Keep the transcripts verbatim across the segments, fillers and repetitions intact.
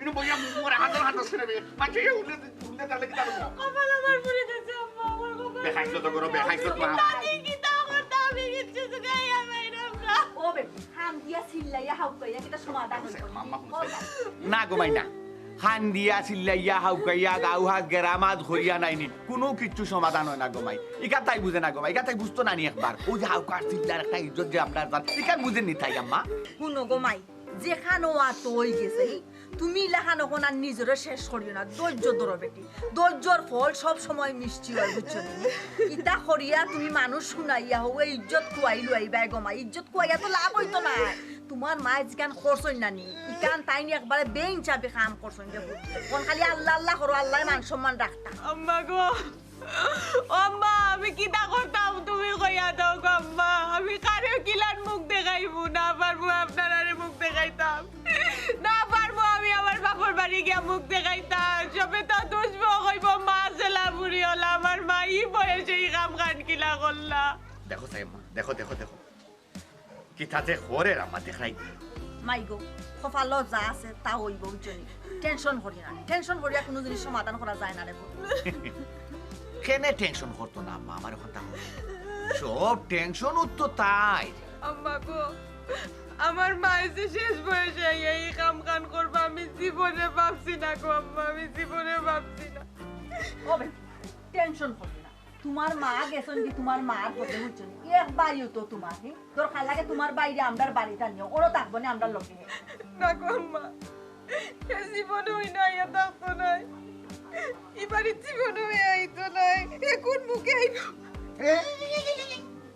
ইনো বইয়া মোরে হাজার হাজার ছেড়ে দে। মাঝে উল্লে উল্লে তাহলে কি তাহলে? কপাল আমার পুড়ি গেছে, আম্মা, আমার কপাল বেহাইজত করো, বেহাইজত মা। দাদি, কিতা করতা, আমি কিচ্ছু শিখাইয়া পাইলাম না। ও বেটি, কান্দিয়া চিল্লাইয়া হাউকাইয়া কিতা সমাধান হইতো? মাম্মা, হুনছে না? না গো মাই, না। কান্দিয়া চিল্লাইয়া হাউকাইয়া গাউ হাত গেরামাত করিয়া নাইনি। কুনু কিচ্ছু সমাধান অয় না গো মাই। ইখান তাই বুঝে না গো মাই। ইখান তাই বুঝতো না নি একবার। অউ যে হাউকার চিল্লার একটা ইজ্জত যে আমরার জাত, ইখান বুঝে নি তাই আম্মা। হুনো গো মাই, যেখান অওয়ার তো অই গেছে, তুমি ইলাখান অখন আর নিজরে শেষ করিও না, ধৈর্য ধরো বেটি। ধৈর্যর ফল সব সময় মিষ্টি অয়, বুঝছো নি? ইতা করিয়া তুমি মানুষ হুনাইয়া হউ, এই ইজ্জত খুয়াই লুয়াইবায় গো মাই, ইজ্জত খুয়াইয়া তো লাভ অইতো না। তুমার মায় যেখান করছইন না নি, ইখান তাইন একবারে বেইনসাফি কাম করছইন দেখো। অখন খালি আল্লাহ আল্লাহ করো, আল্লায় মান সম্মান রাখতা। আম্মা গো, ও আম্মা, আমি কিতা করতাম তুমি কইয়া দেও গো আম্মা। আমি কারেও কিলান মুখ দেখাইমু, না পারমু আপনারারে মুখ দেখাইতাম, না পারমু আমি আমার বাপর বাড়ি গিয়া মুখ দেখাইতাম। সবে তো দুষবো, কইবো মা ছেলা বুড়ি অলা, আমার মা ই বয়সে ই কাম কান কিলা করলা। দেখো সাইমা, দেখো, দেখো, দেখো, কিতা যে করের আম্মা দেখরায়। মাই গো, কপালো যা আছে তা অইবো, বুঝছো নি? টেনশন করি না, টেনশন করিয়া কুনু জিনিস সমাধান করা যায় না রে পুত। কেনে টেনশন করতো না আম্মা, আমার অখন তা সব টেনশন উঠতো তাই। আম্মা গো, আমার মায় যে শেষ বয়সে আইয়া ই কাম কান করবা, আমি জীবনে ভাবছি না গো আম্মা, আমি জীবনে ভাবছি না। ও বেটি, টেনশন করো না। তুমার মা গেছইন গি তুমার মার পথে, বুঝছো নি? এক ভাইও তো তুমার, হে? দরকার লাগে তুমার ভাইরে আমরার বাড়িত আনিও, অনো থাকবো নে আমরার লগে। না গো আম্মা, হে জীবনেও ইনো আইয়া থাকতো নায়, ই বাড়িত জীবনেও হে আইতো নায়। হে কুন মুখে আইবো?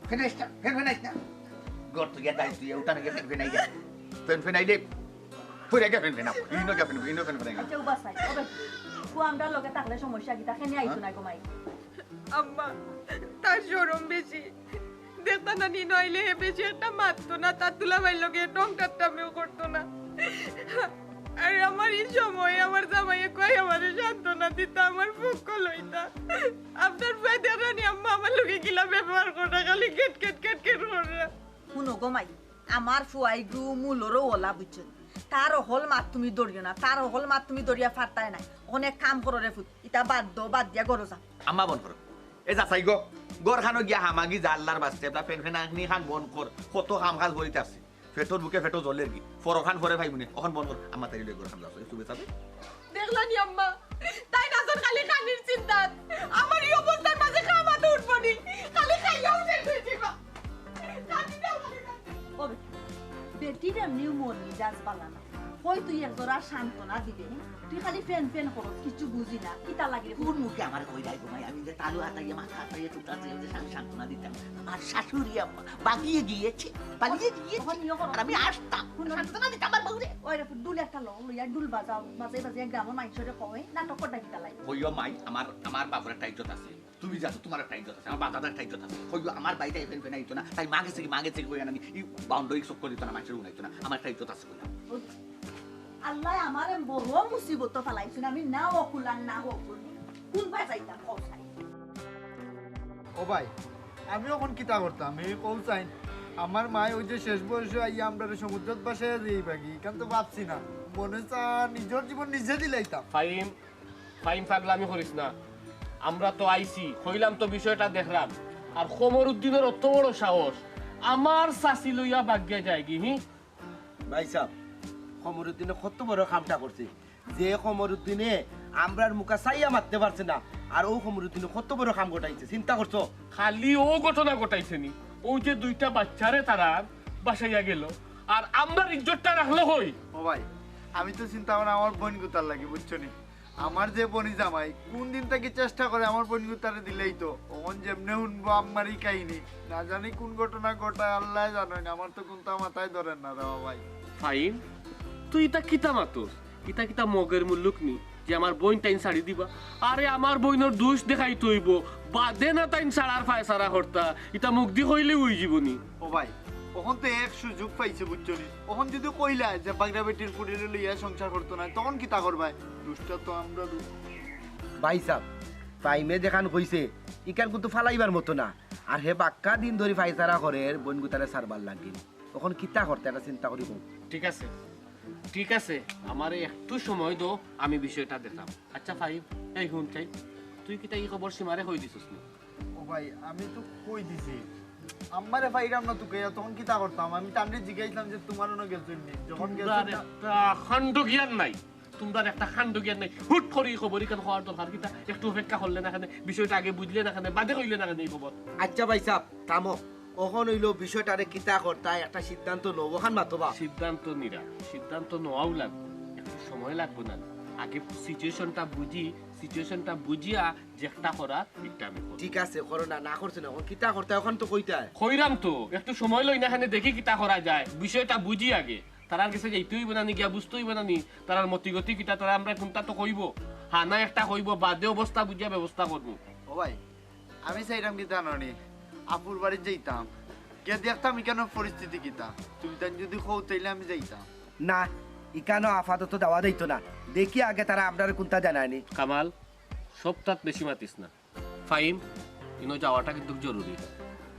ফেনাইস না, ফেন ফেনাইস না। ঘর তুই গিয়া দায়িত্ব তুই উঠানে গিয়া ফেন ফেনাই দে। ফেন ফেনাই দে। পুরা গিয়া ফেন ফেনাও। ইনো গিয়া ফেন, ইনো ফেন ফেনাই। আচ্ছা, উবা চাই, ও বেটি, ও আমরার লগে থাকলে সমস্যা কিতা? কেনে আইতো নায় গো মাই? আম্মা, তার শরম বেশি। দেখতা না নি, নইলে হে বেশি একটা মাততো না, তার দুলাভাইর লগে ঢং ঠাট্টামিও করতো না। আর আমার ই সময় আমার জামাইয়ে কয় আমারে সান্ত্বনা দিতা, আমার পক্ষ লইতা। আপনার ফুয়ায় দেখরা নি আম্মা আমার লগে কিলা ব্যবহার কররা, খালি কেট কেট কেট কেট কররা। হুনো গো মাই, আমার ফুয়াইগু মুলরও অলা, বুঝছো নি? তার অকল মাত তুমি ধরিও না, তার অকল মাত তুমি ধরিয়া ফারতায় নায়। অখন এক কাম করো রে পুত, ইতা বাদ দেও, বাদ দিয়া ঘরো যাও। আম্মা বন্ধ করো। এ যাচাই গো, ঘরখানো গিয়া হামাগি যা আল্লার বাস্তে, এবলা ফেন ফেনানি খান বন্ধ কর। কত কাম কাজ করিতে আছে। পেটর ভুকে পেটো জ্বলের গি। পরখান পরে পাইমুনে, অখন বন্ধ কর। আম্মা তাইলে ঘরখান যাও, তুমি যাবে? দেখলা নি আম্মা? তাইন আছইন খালি খানির চিন্তাত। আমার ই অবস্থার মাঝে খামাতে উঠবো নি। খালি খাইয়াও শেষ অই যাইবা। খালি খাইয়াও শেষ অই যাইবা। ও বেটি, বেটির এমনেও মন মিজাজ বালা না। কই তুই এক জরা সান্ত্বনা দিবে, হুম? তুই খালি ফেন ফেন করস, কিচ্ছু বুঝি না। কিতা লাগি রে? কোন মুখে আমারে কইরায় গো মাই? আমি যে তালু হাতাইয়া, মাথা হাতাইয়া, তুলতা হাতাইয়া যে আমি সান্ত্বনা দিতাম। আমার শাশুড়ি আম্মা বাগিয়ে গিয়েছে, পালিয়ে গিয়েছে। অখন ইয়ে করো। আর আমি আসতাম। হুনো। সান্ত্বনা দিতাম আমার বউরে। ওই রে, ডুল একটা লও, লইয়া ডুল বাজাও, বাজাই বাজাই গ্রামর মাইনষরে কও, নাটক করতা কিতা লাগি? কইও মাই, আমার, আমার বাপর একটা ইজ্জত আছে। তুমি জানো, তুমার একটা ইজ্জত আছে, আমার বাজারর একটা ইজ্জত আছে। কইও আমার বাইরে ফেন ফেন আইতো না, তাই মা গেছে কি, মা গেছে কি কইয়া না, ই বাউন্ডারি চক্কর দিত না, মাইনষর হুনাইতো না, আমার একটা ইজ্জত আছে কইলাম। আল্লায় আমারে বড় মুসিবতো ফালাইছইন, আমি না অকুল আর না অকুল। কুনবায় যাইতাম, কও চাই। ও ভাই, আমি অখন কিতা করতাম? এই কও চাইন, আমার মায় ওই যে শেষ বয়সে আইয়া আমরারে সমুদ্রত ভাসাইয়া যাইবাগি, ইখান তো ভাবছি না। মনে চায় নিজর জীবন নিজে দিলাইতাম। ফাহিম, ফাহিম, পাগলামি করিস না। আমরা তো আইছি, কইলাম তো বিষয়টা দেখরাম। আর কমরুদ্দিনর অত বড় সাহস, আমার চাচি লইয়া বাগিয়া যায়গি, হি? ভাইসাব, কমরুদ্দিনে কত বড় কামটা করছে। যে কমরুদ্দিনে আমরার মুখা চাইয়া মাততে পারছে না, আর অউ কমরুদ্দিনে কত বড় কাম ঘটাইছে, চিন্তা করছো? খালি অউ ঘটনা ঘটাইছে নি, অউ যে দুইটা বাইচ্চারে তারা ভাসাইয়া গেলো, আর আমরার ইজ্জতটা রাখলো কই? ও ভাই, আমি তো চিন্তা করি আমার বইন গুতার লাগি, বুঝছো নি? আমার যে বনি জামাই কুন দিন থাকি চেষ্টা করে আমার বইন গুতারে দিলাইতো, অখন যেমনে হুনবো আম্মার ই কাহিনী, না জানি কুন ঘটনা ঘটায়, আল্লায় জানইন, আমার তো কুনতা মাথায় ধরের না রে ভাই। ফাহিম, তুই ইতা কিতা মাতস? ইতা কিতা মগের মুল্লুক নি যে আমার বইন তাইন ছাড়ি দিবা? আরে, আমার বইনর দুষ দেখাইতো অইবো, বাদে না তাইন ছাড়ার ফায়সারা করতা, ইতা মুখদি কইলেউ অইযিবো নি। ও ভাই, অখন তো এক সুযোগ পাইছে, বুঝছো নি? অখন যুদি কইলায় যে বাগড়া বেটির ফুড়িরে লইয়া সংসার করতো নায়, তখন কিতা করবায়? দুষটা তো আমরারউ। ভাইসাব, ফাহিমে যেখান কইছে, ইখান কিন্তু ফালাইবার মতো না। আর হে বাক্কা দিন ধরি ফায়সারা করের বইন গুতারে ছাড়বার লাগি। অখন কিতা করতা, এটা চিন্তা করি কও। ঠিক আছে, ঠিক আছে, আমারে একটু সময় দেও, আমি বিষয়টা দেখতাম। আচ্ছা ফাহিম, এই হুন চাই, তুই কিতা ই খবর সীমারে কই দিছস নি? ও ভাই, আমি তো কই দিছি। আম্মারে পাইরাম না তুকাইয়া, তখন কিতা করতাম? আমি তানরে জিগাইছিলাম যে তুমার অনো গেছইন নি। যখন তুমরার গেছইন না, একটা কাণ্ড জ্ঞান নাই, তুমরার একটা কাণ্ড জ্ঞান নাই। হুট করি ই খবর ইখান কওয়ার দরকার কিতা? একটু অপেক্ষা করলে না কেনে? বিষয়টা আগে বুঝলে না কেনে? বাদে কইলে না কেনে ই খবর? আচ্ছা ভাইসাব, থামো। অখন অইলো বিষয়টারে কিতা করতায়, একটা সিদ্ধান্ত লও, অখান মাতো বা। সিদ্ধান্ত নিরা, সিদ্ধান্ত নেওয়াও লাগবো, একটু সময় লাগবো না? আগে সিচুয়েশনটা বুঝি, সিচুয়েশনটা বুঝিয়া যেটা করার ইটা আমি করমু। ঠিক আছে, করো না, না করছি না, অখন কিতা করতায়, অখান তো কইতায়। কইরাম তো, একটু সময় লই না কেনে, দেখি কিতা করা যায়, বিষয়টা বুঝি আগে। তারার গেছে যাইতে অইবো না নি, গিয়া বুঝতে অইবো না নি, তারার মতিগতি কিতা, তারা আমরারে কুনটা তো কইবো, হ্যাঁ না একটা কইবো, বাদে অবস্থা বুঝিয়া ব্যবস্থা করমু। ও ভাই, আমি চাইরাম কিতা জানো নি, আফুর বাড়িত যাইতাম, গিয়া দেখতাম ইখানর পরিস্থিতি কিতা। তুমি তাইন যদি কও তাইলে আমি যাইতাম। না, ইখানো আপাতত যাওয়া যাইতো না, দেখি আগে তারা আমরারে কুনটা জানায় নি। কামাল, সবতাত বেশি মাতিস না। ফাহিম, ইনো যাওয়াটা কিন্তু জরুরি।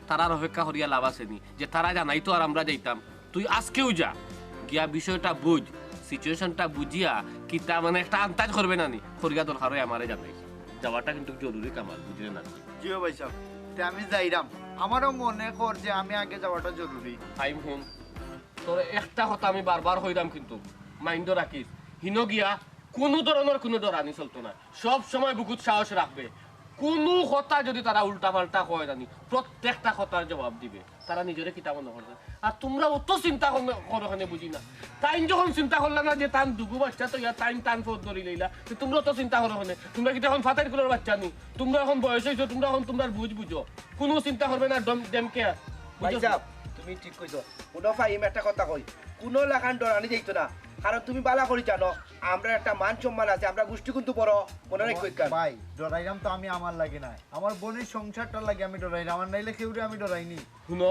তারার অপেক্ষা করিয়া লাভ আছে নি? যে তারা জানাইতো আর আমরা যাইতাম। তুই আজকেউ যা, গিয়া বিষয়টা বুঝ, সিচুয়েশনটা বুঝিয়া কিতা মানে একটা আন্দাজ করবে না নি? করিয়া দরকার অয় আমারে জানাইস। যাওয়াটা কিন্তু জরুরি কামাল, বুঝলে না? জি ও ভাইসাব, তে আমি যাইরাম। আমারও মনে কর যে আমি আগে যাওয়াটা জরুরি। ফাহিম হুন, তোরে একটা কথা আমি বারবার কইরাম কিন্তু, মাইন্ডো রাখিস। হিনো গিয়া কুনু ধরনর কুনু ডরানি চলতো না, সব সময় বুকুত সাহস রাখবে। কুনু কথা যদি তারা উল্টাপাল্টা কয় জানি, প্রত্যেকটা কথার জবাব দিবে। তারা নিজরে কিতা মনে করছে? আর তুমরা অত চিন্তা করো কেনে বুঝি না। তাইন যখন চিন্তা করলা না যে তান দুগু বাচ্চা তো ইয়া তাইন তান পথ ধরি লইলা, তো তুমরা অত চিন্তা করো কেনে? তুমরা কিতা অখন ফাতাইর কুলর বাচ্চা নি? তুমরা অখন বয়স অইছো, তুমরা অখন তুমরার বুঝ বুঝো। কুনু চিন্তা করবে না, ডম-, ডেমকে। বুঝছো? ভাইসাব, তুমি ঠিক কইছো। হুনো ফাহিম, একটা কথা কই, কুনু লাখান ডরানি যাইতো না, কারণ তুমি বালা করি জানো, আমরার একটা মান সম্মান আছে, আমরা গুষ্টি কিন্তু বড়, মনো রাখিও ইখান। ভাই, ডরাইরাম তো আমি আমার লাগি নায়, আমার বইনর সংসারটার লাগি আমি ডরাইরাম, আর নাইলে কেউরে আমি ডরাইনি। হুনো,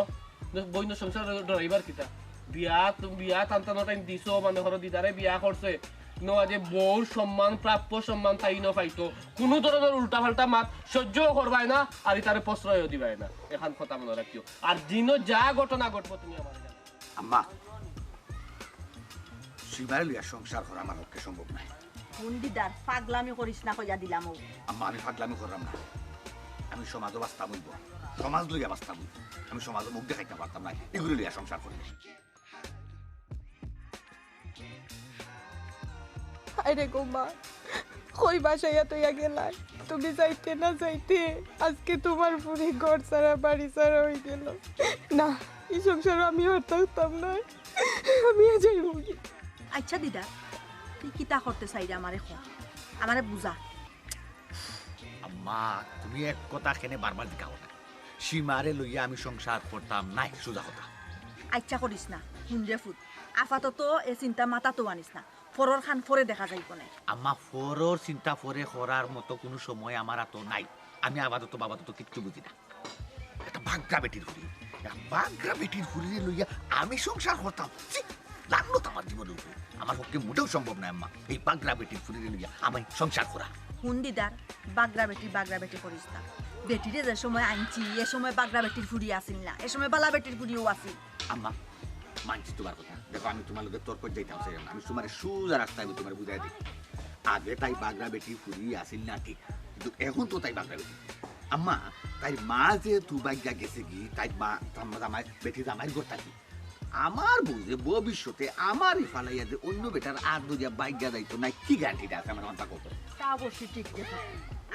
বইনর সংসার ডরাইবার কিতা? বিয়া, তুমি বিয়া টানটানো টাইম দিছো, মানে, হরো দিদারে বিয়া করছে। নো, আজ বউর সম্মান, প্রাপ্য সম্মান তাইন পাইতো। কুনু ধরনর উল্টাপাল্টা মাত সহ্যও করবায় না, আর ইতারে প্রশ্রয়ও দিবায় না। এখান কথা মনো রাখিও। আর দিনও যা ঘটনা ঘটবো তুমি আমারে জানাইও। আম্মা, সীমারে লইয়া সংসার করা আমার পক্ষে সম্ভব নায়। হুন দিদার, পাগলামি করিস না কইয়া দিলাম ও। আম্মা, আমি পাগলামি কররাম না, আমি সমাজও বাঁচতাম অইবো, সমাজ লইয়া বাঁচতাম অইবো, আমি সমাজও মুখ দেখাইতাম পারতাম না, ইগুরে লইয়া সংসার করি। হায় রে গো মা, কই ভাসাইয়া থইয়া গেলায়? তুমি যাইতে না যাইতে আজকে তুমার ফুরি ঘর ছাড়া বাড়ি ছাড়া অইগেলো। না, ই সংসারো আমি আর থাকতাম নায়, আমি আর যাইমুগি। আচ্ছা দিদা, তুই কিতা করতে চাইরে আমারে ক, আমারে বুঝা। আম্মা, তুমি এক কথা কেনে বারবার জিকাও না? সীমারে লইয়া আমি সংসার করতাম নায়, সোজা কথা। আচ্ছা করিস না, হুন রে ফুত, আপাতত এ চিন্তা মাথাত আনিস না, পরর খান পরে দেখা যাইবো নে। আম্মা, পরর চিন্তা পরে করার মতো কুনু সময় আমার আতো নাই। আমি আপাতত বাপাতত কিচ্ছু বুঝি না। একটা বাগরা বেটির ফুরি, একটা বাগরা বেটির ফুরিরে লইয়া আমি সংসার করতাম। ছি, লানত আমার জীবনর উপরে। আমার পক্ষে মোটেও সম্ভব নায় আম্মা, এই বাগরা বেটির ফুরিরে লইয়া আমি সংসার করা। হুন দিদার, বাগরা বেটি বাগরা বেটি করিস না। বেটিরে যে সময় আনছি, এ সময় বাগরা বেটির ফুরি আছিল না, এ সময় বালা বেটির ফুরিও আছিল। আম্মা, মানছি তুমার কথা। দেখো, আমি তুমার লগে তর্ক যাইতাম চাইরাম না। আমি তুমারে সোজা রাস্তায় আমি তুমারে বুঝাই দেই। আগে তাই বাগরা বেটির ফুরি আছিল না ঠিক, কিন্তু এখন তো তাই বাগরা বেটি। আম্মা, তাইর মা যেহেতু বাইগা গেছেগি, তাইর মা, তার মা জামাই, বেটি জামাইর ঘর থাকি। আমার বউ যে ভবিষ্যতে আমারে ফালাইয়া যে অন্য বেটার আত ধরিয়া বাইগা যাইতো না, কি গ্যারান্টিটা আছে আমার মাথা কত? তা অবশ্যই ঠিক গেছে।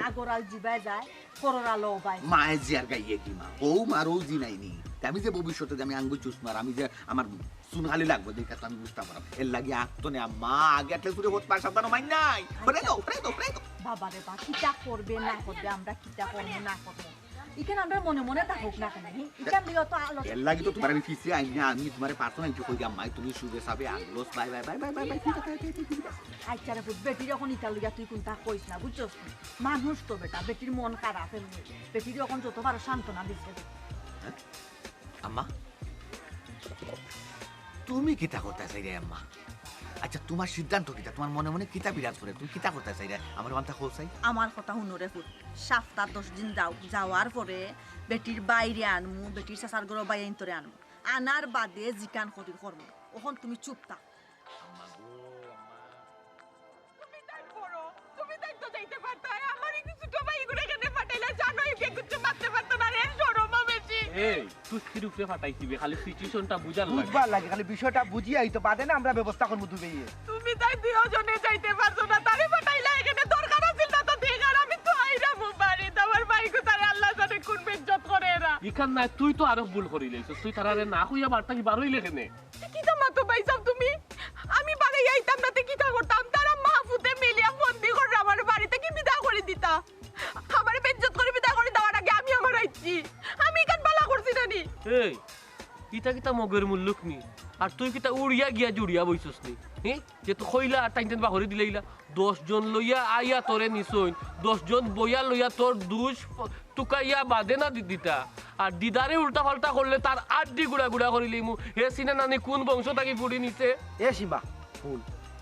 আগর আল জিবায় যায়, পরর আলো বায়। মায়ে জি আর গাইয়ে কি মা? ও মারও জি নাইনি। তে আমি যে ভবিষ্যতে যে আমি আঙ্গুল চুষ মার, আমি যে আমার চুন খালি লাগবো, দেখে তো আমি বুঝতাম পারাম। এর লাগি আত্ম নে আম্মা, আগে আটলে চুরে হত পায় সাবধান মাই নাই। ফেরে দাও, ফেরে দাও, ফেরে দাও। বাবা রে বা, কিতা করবে না করবে, আমরা কিতা করবো না করবো, ইখান আমরা মনে মনে থাকুক না কেনে, হি? ইখান দিয়েও তো আলো। এর লাগি তো তুমার আমি ফিসে আই না, আমি তুমারে পার্সোনালি কই আম্মা, তুমি সুখে সাবে আনলোস, bye bye bye bye bye bye, ঠিক আছে, ঠিক আছে, ঠিক আছে। আচ্ছা রে ফুত, বেটির এখন ইতা লইয়া তুই কুনতা কইস না, বুঝছস? মানুষ তো বেটা, বেটির মন খারাপ এমনি। বেটির এখন যত পারো সান্ত্বনা দিস রে। আম্মা, তুমি কিতা করতে চাইরে আম্মা? আচ্ছা, তুমার সিদ্ধান্ত কিতা? তুমার মনে মনে কিতা বিরাজ করে? তুমি কিতা করতে চাইরে? আমার মানটা খোল চাই। আমার কথা হুনো রে ফুত, সাপ্তা দশ দিন যাও, যাওয়ার পরে বেটির বাইরে আনমু, বেটির চাচার ঘরর বাইয়াইন্তরে আনমু, আনার বাদে জিকান করি করমু। অখন তুমি চুপ থাক। আম্মা এই, তুই কির উপরে ফাটাইছি বে, খালি সিচুয়েশনটা বুঝার লাগে। বুঝবার লাগে, খালি বিষয়টা বুঝিয়াই তো বাদে না আমরা ব্যবস্থা করবো দুবেইয়ে। তুমি তাই দুইজনে যাইতে পারছো না, তারে পাঠাইলা এখানে, দরকার আছিল না তো দেখার। আমি তো আইরাম বাড়িত, আমার ভাইগু তারে আল্লাহ জানে কোন বেজ্জত করে এরা। ইখান নাই, তুই তো আরো ভুল করিলাইছস, তুই তারারে না কইয়া বাড়ি থাকি বার অইলে কেনে? কিতা মাতো ভাইসাব তুমি? আমি বাড়ি আইতাম না তে কিতা করতাম? তারা মা পুতে মিলিয়া ফন্দি কররা আমার বাড়ি থাকি বিদায় করি দিতা। আমারে বেজ্জত করি বিদায় করি দেওয়ার আগে আমি আমার আইছি। আমি ইখান বালা করছি না নি? এই, ইটা কিতা মগের মুল্লুক নি? আর তুই কিতা উড়িয়া গিয়া জুড়িয়া বইছস নি? হে, যে তো কইলা আর টাইন টাইন বাহরি দিলাইলা। দশ জন লইয়া আইয়া তোরে নিছইন, দশ জন বইয়া লইয়া তোর দুষ ফ-, তুকাইয়া বাদে না দি-, দিতা। আর দিদারে উল্টা পাল্টা করলে তার আড্ডি গুড়া গুড়া করিলিমু। হে চিনে না নি কোন বংশ থাকি ফুড়ি নিছে? এ সীমা, হুন,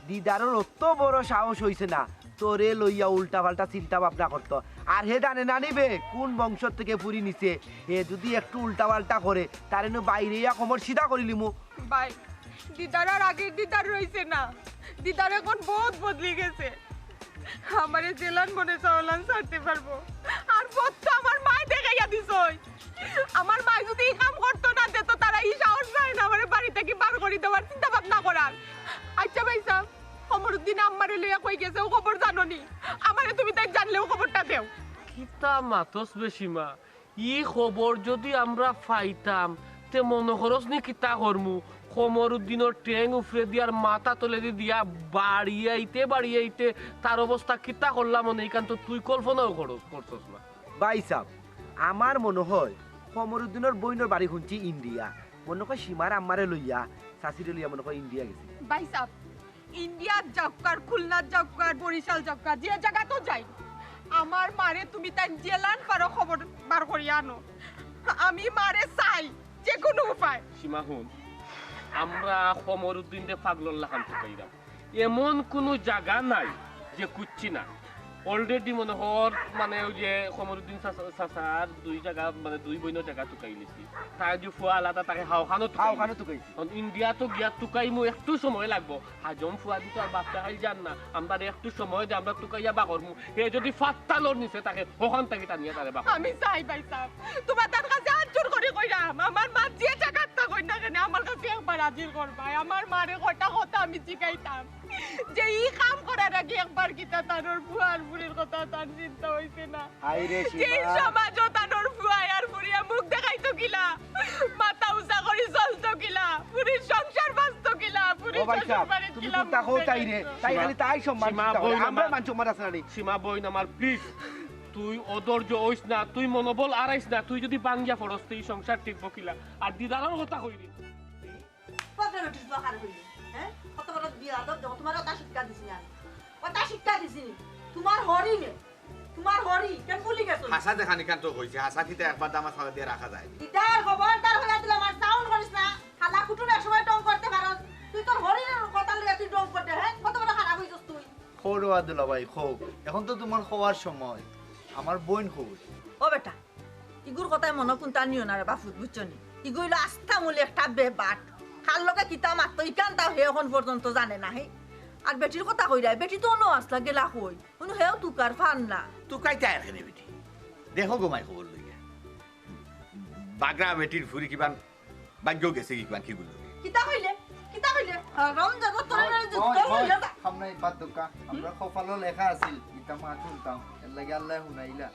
দিদারর অত বড় সাহস অইছে না তোরে লইয়া উল্টা পাল্টা চিন্তা ভাবনা করতো। আর হে জানে না নি বে কোন বংশ থাকি ফুড়ি নিছে। হে যদি একটু উল্টা পাল্টা করে, তারে নু বাইরে ইয়া কমর সিধা করিলিমু। ভাই, দিদার আর আগের দিদার রইছে না। দিদার এখন বহুত বদলি গেছে। আমারে যেলান মনে চায় অলান ছাড়তে পারবো। আর পথ তো আমার মায় দেখাইয়া দিছই। আমার মায় যদি ই কাম করতো না, তে তো তারা ই সাহস পায় না আমারে বাড়ি থাকি বার করি দেওয়ার চিন্তা ভাবনা করার। আচ্ছা ভাইসাব, কমরুদ্দিন আম্মারে লইয়া কই গেছে, অউ খবর জানো নি? আমারে তুমি তাই জানলে অউ খবরটা দেও। কিতা মাতস বে সীমা? ই খবর যদি আমরা পাইতাম, তে মনো করস নি কিতা করমু? কমরুদ্দিনর ঠেং উপরেদি আর মাথা তলেদি দিয়া বাড়িয়াইতে বাড়িয়াইতে তার অবস্থা কিতা করলাম অনে, ইখান তো তুই কল্পনাও করস, করছস না। ভাইসাব, আমার মনো অয় কমরুদ্দিনর বইনর বাড়ি হুনছি ইন্ডিয়া। মনো অয় সীমার আম্মারে লইয়া, চাচিরে লইয়া মনো অয় ইন্ডিয়া গেছে। ভাইসাব, ইন্ডিয়াত যাউক্কা, খুলনাত যাউক্কা, বরিশাল যাউক্কা, যে জাগাত যাই, আমার মারে তুমি তাই যেলান পারো খবর বার করিয়া আনো। আমি মারে চাই যে কোনো উপায়। সীমা হুন, আমরা কমরুদ্দিনরে পাগলর লাখান তুকাইরাম। এমন কুনু জাগা নাই যে খুজছি না। Already মনো কর, মানে, অউ যে কমরুদ্দিন চাচা, চাচার দুই জাগা, মানে, দুই বইনর জাগা তুকাইলিছি। তার যে ফুয়া আলাদা, তারে হাওখানো তুকাইলিছি। হাওখানো তুকাইছি। অখন ইন্ডিয়াত গিয়া তুকাইমু, একটু সময় লাগবো। হাজম ফুয়াদি তো আর বাচ্চা খাইল যার না। আমরারে একটু সময় দে, আমরা তুকাইয়া বার করমু। হে যদি পাত্তালর নিচে থাকে, অখান থাকি টানিয়া তারে বার করমু। আমি চাই ভাইসাব, তুমার তার কাছে হাত জোড় করি কইরাম, আমার মা যে জাগাত থাকইন না কেনে, আমার কাছে একবার হাজির করবায়। আমার মারে কয়টা কথা আমি জিগাইতাম, যে ই কাম করার আগে একবার কিতা তানর ফুয়ার ফুড়ির কথা তান চিন্তা অইছে না। হায় রে যে ই সীমা। সমাজো তানর ফুয়ায় আর ফুড়িয়ে মুখ দেখাইতো কিলা, মাথা উচা করি চলতো কিলা, ফুড়ির সংসার বাঁচতো কিলা, ফুড়ির ও ভাইসাব, শ্বশুর বাড়ির তুমি কিলা কোনটা মুখ কও তাই রে? দেখাইতো। তাই খালি তাই সম্মান সীমা, চিন্তা করে। বইন আমরা আমার। মান সম্মান আছে না নি? সীমা বইন আমার, please, তুই অধৈর্য অইস না, তুই মনোবল আরাইস না, তুই যদি ভাঙ্গিয়া পড়স, তে ই সংসার টিকবো কিলা? আর দিদারর কথা কইলি। কত বেটির দোয়া কারে কইলে? হ্যাঁ? কত বড় বিয়াদব দেখো, তুমারে অতা শিক্ষা দিছি নি আমি? অতা শিক্ষা দিছি নি? তুমার হরি নে, তুমার হরি, কেন ভুলি গেছো? হাছা দেখানি কান তো কইছে, হাছা কিতা একবার দামাত ফালা দিয়া রাখা যায়? দিদার খবরদার কইয়া দিলাম, আর sound করিস না। হালা কুটুম এক সময় ঢং করতে পারস। তুই তোর হরির কথা লইয়া তুই ঢং করতে, হ্যাঁ? কত বড় খারাপ অইছস তুই। খো রে বা দুলাভাই, খো। এখন তো তুমার খোয়ার সময়। আমার বইন খো। ও বেটা, ইগুর কথায় মনো কুন্তা নিও না রে বাফুত, বুঝছো নি? ইগু অইলো আস্তা মূলে একটা বেবাট। কার লগে কিতা মাততো, ইখান তাও হে অখন পর্যন্ত জানে না, হে। আর বেটির কথা কইরায়, বেটি তো অনো আছলা, গেলা কই? অনো হেও তুকার ফার না। তুকাইতে আর কেনে বেটি? দেখো গো মাই খবর লইয়া। বাগড়া বেটির ফুরি কিবান ভাগ্য গেছে কি কিবান কি গুলো। কিতা কইলে? কিতা কইলে? হারাম জাদা, তোরা না যে তোর লইয়া যা। সামনে বাদ দোকা। আমরা কপালো লেখা আছিল, ইতা মা তুলতাম। এর লাগি আল্লাহ হুনাইলা।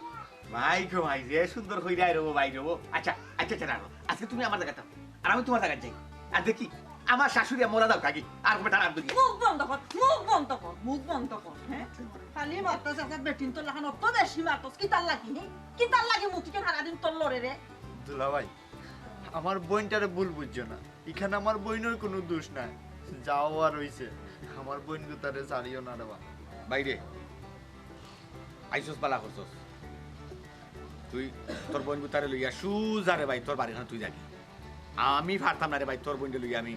মাই গো মাই, যে সুন্দর কইরা আইরবো, বাইরবো। আচ্ছা, আচ্ছা, আচ্ছা, রাখো। আজকে তুমি আমার জাগাত থাকো, আর আমি তুমার জাগাত যাই। আর দেখি, আমার শাশুড়ি মরা দাও কাকি, আর বেটা রাত দুগি। মুখ বন্ধ কর, মুখ বন্ধ কর, মুখ বন্ধ কর, হ্যাঁ? খালি মাত্র চাচা বেটিন তোর লাখান অত বেশি মাতস, কিতার লাগি, হি? কিতার লাগি মুখ থেকে সারাদিন তোর লড়ে রে? দুলাভাই, আমার বইনটারে ভুল বুঝছো না। ইখান আমার বইনর কুনু দোষ নাই। যা অওয়ার অইছে, আমার বইন গুতারে ছাড়িও না রে বা। বাইরে, আইসস বালা করছস। তুই তোর বইন গুতারে লইয়া সুজা রে ভাই, তোর বাড়িখান তুই যাবি। আমি পারতাম না রে ভাই, তোর বইনরে লইয়া আমি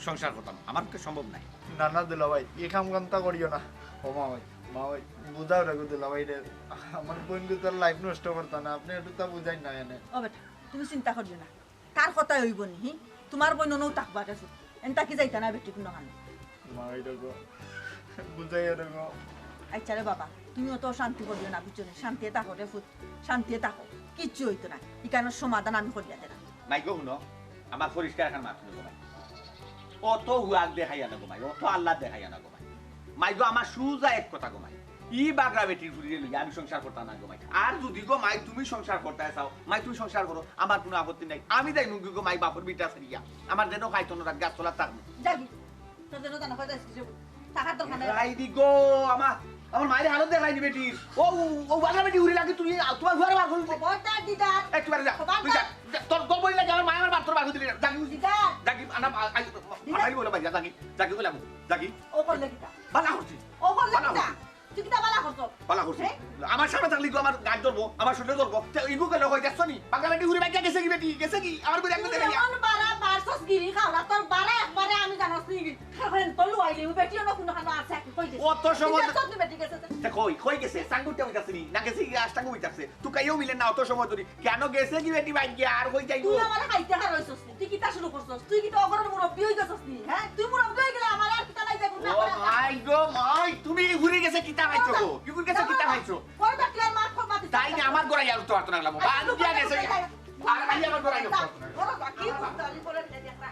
সংসার করতাম, আমার পক্ষে সম্ভব নাই। না না দুলাভাই, ই কাম কান্তা করিও না। ও মা ভাই, মা ভাই, বুঝাও রে গো দুলাভাই রে। আমার বইন গুতার life নষ্ট করতা না, আপনে একটু তা বুঝাইন না এনে। ও বেটা, তুমি চিন্তা করিও না, তার কথায় অইবো নি, হি? তুমার বইন অনউ থাকবা রে ফুত, এন থাকি যাইতা না বেটি কুনু খানো। মা ভাই রে গো, বুঝাইও রে গো। আচ্ছা রে বাবা, তুমি অত অশান্তি করিও না, বুঝছো নি? শান্তিয়ে থাকো রে ফুত, শান্তিয়ে থাকো, কিচ্ছু অইতো না, ইখানর সমাধান আমি করিয়া দিরাম। মাইগো হুনো, আমার পরিষ্কার একখান মাত হুনো গো মাই। অত হুয়াক দেখাইয়া না গো মাই, অত আল্লাহ দেখাইয়া না গো মাই। মাইগো আমার সুজা এক কথা গো মাই, ই বাগড়া বেটির ফুরিরে লইয়া আমি সংসার করতাম না গো মাই। আর যদি গো মাই তুমি সংসার করতায় চাও, মাই তুমি সংসার করো, আমার কুনু আপত্তি নাই। আমি যাইমু গি গো মাই বাপর ভিটা ছাড়িয়া, আমার যেন খাইতো না রাত গাছ তলাত থাকমু। যাবি, তোর জন্য জানা কথা আছে কিছু। টাকার দরকার নাই। রাইদি গো, আমার, আমার মায়ের হালত দেখাইনি বেটির। ও, ও, ও বাগড়া বেটি উড়ি লাগে তুমি, তোমার ঘরে বার করুন। খবরদার দিদার। এই, তুই বাড়ি যা, খবরদার। তুই যা, যা, তোর, তোর বই লাগে আমার মায়ের বার, তোর বার করে দিলে, জাগি উঠি। দিদার। জাগি, আনা, আ, আ, দিদার। আনাই বলে বাইরে, জাগি, জাগি বলে আমু, জাগি। ও করলে কিতা? বালা করছি। ও করলে বালা কিতা? করছি। তুই কিতা বালা করছস? বালা করছি। হ্যাঁ? আমার সামনে থাকলে গো আমার গাছ ধরবো, আমার শরীরে ধরবো। তে ইগু গেলে কই দেখছো নি? বাগড়া বেটি উড়ি বাইকে গেছে কি বেটি? গেছে কি? আমার ঘরে একবার তুই দেখাইয়া। এমন বাড়া বাড়ছস গিরি খাওয়া, তোর বাড়া একবারে আমি জানাস নি। কারণ তো লুয়াইলি, ও বেটি অন্য কোনো কানো আছে, কি কই গেছে? অত সময় তুই দেখছস নি বেটি গেছে? তে কই, কই গেছে? সাঙ্গুটা হইতাছে নি? না গেছে কি আষ্টাঙ্গ হইতাছে? তুকাইও মিলে না অত সময় ধরি। কেন গেছে কি বেটি বাইকে আর কই যাইবো? তুই আমার খাইতে হার হইছস নি? তুই কিতা শুরু করছস? তুই কিতা অগরর মুরব্বি হই গেছস নি? হ্যাঁ? তুই মুরব্বি হই গেলে আমার আর কিতা নাই দেখুন না ও করে। মাই গো মাই, তুমি ঘুরে গেছে কিতা খাইছো গো? কি ঘুরে গেছে কিতা খাইছো? করবে কি আর মাফ করবা তুই? তাই না আমার গোড়ায় আর উঠতে পারতো না লাগলাম। বাদ দিয়া গেছে। আর আই আমার গোড়ায় উঠতে পারতো না। বড় বাকি বুঝতে আমি বলে দিলে দেখরা।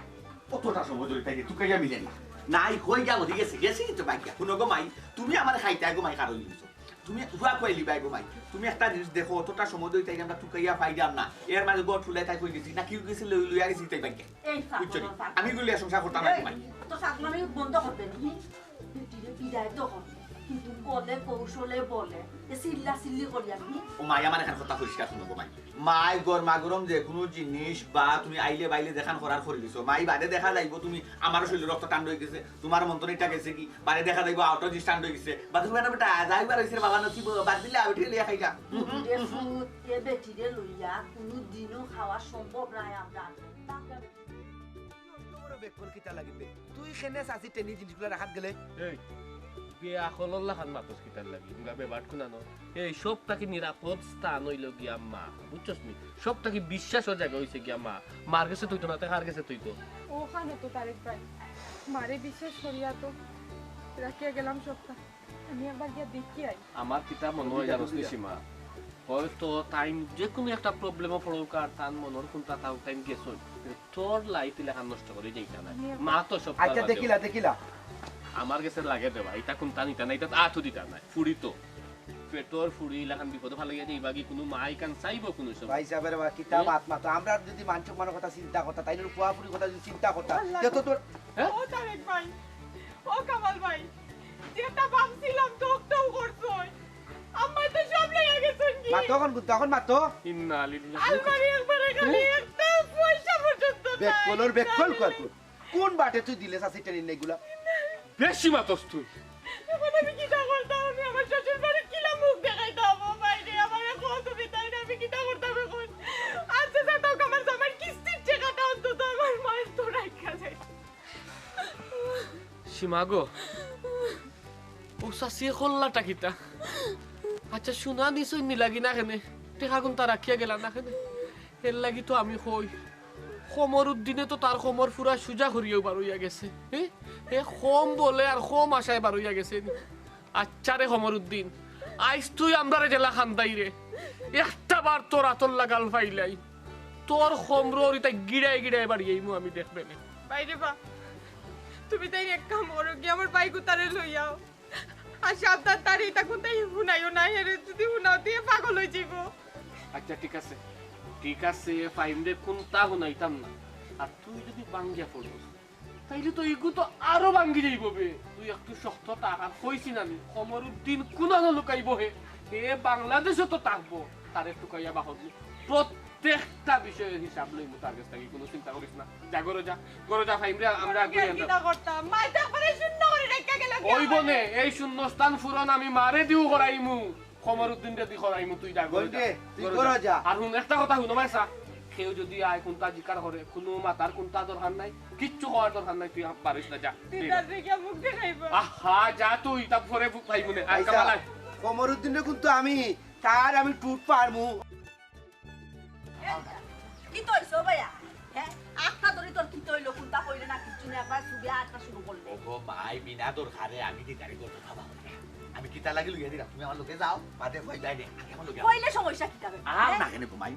অতটা সময় ধরে তাই তুকাইয়া মিলে না। নাই কই গেল, ঠিক আছে, গেছে কিন্তু বাইকে। হুনো গো মাই, তুমি আমার খাইতে গো মাই কারো নিছো। তুমি হুয়া কইলি বাই গো মাই। তুমি একটা জিনিস দেখো, অতটা সময় ধরে তাই আমরা তুকাইয়া পাইলাম না। এর মাঝে গট ফুলাই তাই কই গেছি, না কি গেছি লই লইয়া গেছি তাই বাইকে। এই বুঝছো নি? পাগল, পাগল। আমি গুলিয়া সংসার করতাম না এই, গো মাই। তো সাত মানে বন্ধ করবে নি? বেটিরে বিদায় তো করবে, কিন্তু কলে কৌশলে বলে, এ চিল্লা চিল্লি করিয়া নি? ও মাই, আমার এখান কথা পরিষ্কার শুনো গো মাই। মাই গরমা গরম যে কোনো জিনিস বা তুমি আইলে বাইলে দেখান করার করে দিছো। মাই বাদে দেখা যাইবো তুমি আমারও শরীরে রক্ত ঠান্ডা হয়ে গেছে, তোমার মন্ত্র এটা গেছে কি, বাদে দেখা যাইবো আউটার জিনিস ঠান্ডা হয়ে গেছে। বা তুমি একটা বেটা যাইবার হইছে রে বাবা নসিব, বাদ দিলে আউটে লিয়া খাইগা। হুম, হুম, রে হুম, হুম। ফুত, এ বেটিরে লইয়া কোনো দিনও খাওয়া সম্ভব নয় আমরা। নষ্ট করে বেকল কিতা লাগিবে? তুই কেনে চাচি টেনি জিনিসগুলা রাখাত গেলে? এই, বেআকলর লাখান মাতস কিতার লাগি? ইগুলা বেবাট খুনানো। এই সব থাকি নিরাপদ স্থান হইল গিয়া মা, বুঝছস নি? সব থাকি বিশ্বাসর জায়গা হইছে গিয়া মা। মার গেছে তুই তো না, তে কার গেছে তুই তো? ওখানে তো তারেক ভাই, মারে বিশ্বাস করিয়া তো রাখিয়া গেলাম সবটা। আমি একবার গিয়া দেখি আই। আমার কিতা মনে হয় জানোস নি সীমা, হয়তো তাইন যে কোনো একটা প্রবলেমে পড়ুক আর তান মনর কোনটা তাও তাইন গেছইন, কিন্তু তোর লাইফ ইলাখান নষ্ট করি যাইতা না। আমি মা তো সব আচ্ছা, পারবা দেখিলা, দেও। দেখিলা। আমার গেছে লাগে দেওয়া, এটা কোনটা নিতা না, এটা আতো দিতা না, ফুড়ি তো। পেটর ফুড়ি ইলাখান বিপদে ফালাইয়া যাইবা কি কোনো মাই কান চাইবো কোনো সময়? ভাই সাহেবের বা কিতা হ্যাঁ? মাত মাতো। আমরা যদি মানসিক মনের কথা চিন্তা করতা, তাইলে পুয়াপুরি কথা যদি চিন্তা করতা, আল্লাহ। যত তোর হ্যাঁ? ও তারেক ভাই, ও কামাল ভাই, যেটা ভাবছিলাম তো তো করছই। আম্মা তো সব লইয়া গেছইন কি? মাতো অখন, তখন মাতো। ইন্না লিল্লাহি। আলমারি একবারে খালি হ্যাঁ? একটা পয়সা পর্যন্ত নাই। বেকলর বেকল কর। কোন বাটে তুই দিলে চাচি টেনির নেগুলা? বেশি মাতস তুই। এখন আমি কিতা করতাম? আমি আমার শ্বশুর বাড়ি কিলা মুখ দেখাইতাম? ও ভাই রে, আমার এখন তুমি তাই না, আমি কিতা করতাম এখন? আচ্ছা, যা তো আমার জামার কিস্তির টাকাটা অন্তত আমার মায়ের তো রাখা যায়। সীমা গো, ও চাচিয়ে করলাটা কিতা? আচ্ছা, সোনা নিছইন নি লাগি না কেনে? টেকা কুন্তা রাখিয়া গেলা না কেনে? এর লাগি তো আমি কই, কমর উদ্দিনে তো তার কমর পুরা সুজা করিয়াও বারইয়া গেছে। হে? হে কম বলে আর কম আশায় বারইয়া গেছে নি। আচ্ছা রে কমর উদ্দিন, আইজ তুই আমরারে যেলা কান্দাইরে, একটা বার তোর আতর লাগাল পাইলাই, তোর কমরর ইতা গিড়ায় গিড়ায় বাড়িয়াইমু আমি দেখবে নে। বাইরে বা, তুমি তাই এক কাম করো, কি আমার ভাই কুতারে লইয়াও। আর সাবধান, তারে ইতা কুন্তাই হুনাইও না, হেরে যদি হুনাও, তে পাগল হয়ে যাইবো। আচ্ছা, ঠিক আছে, ঠিক আছে, ফাইমরে কুন্তা হুনাইতাম না। আর তুই যদি বাঙ্গিয়া পড়স, তাইলে তো ইগু তো আরো বাঙ্গি যাইবো বে। তুই একটু শক্ত থাক, আর কইছি না আমি, কমরুদ্দিন কুনানো লুকাইবো হে। হে বাংলাদেশে তো থাকবো, তারে টুকাইয়া বাহর নি। প্রত্যেকটা বিষয়ের হিসাব লইমু তার কাছ থাকি, কোনো চিন্তা করিস না। যা ঘরো যা, ঘরো যা, ফাইমরে আমরা ঘুরে আনতাম। কিতা করতাম? মাই তো একবারে শূন্য করে রেখে গেল। ওই বনে, এই শূন্যস্থান পূরণ আমি মারে দিও করাইমু, কমরুদ্দিনরে দি করাইমু, তুই যা ঘরো যা। বন্ধে, তুই ঘরো যা। ঘরো যা। আর হুন, একটা কথা হুনো ভাই সা, কেউ যদি আয় কুন্তা জিকার করে, কোনো মাতার কুন্তা দরকার নাই, কিচ্ছু করার দরকার নাই, তুই পারিস না, যা। তুই তার দিকে মুখ দেখাইবো। আহা, যা তুই, তারপরে ফাইমুনে। আয় আচ্ছা, কামালাই। কমরুদ্দিনরে কিন্তু আমি, তার আমি টুট পারমু। কিতা অইছে ভাইয়া? হ্যাঁ? আখটা ধরি তোর কিতা অইলো? কুন্তা কইলে না কিচ্ছু না, একবার শুধু আখটা শুরু করলে। ওগো মাই, বিনা দরকারে আমি দিতারি করতে খাবা। আমি কিতা লাগি লইয়া দিলাম? তুমি আমার লগে যাও, বাদে কই যাই রে। আগে আমার লগে আও। কইলে সমস্যা কিতা বে? আর হ্যাঁ? না কেনে ঘুমাই।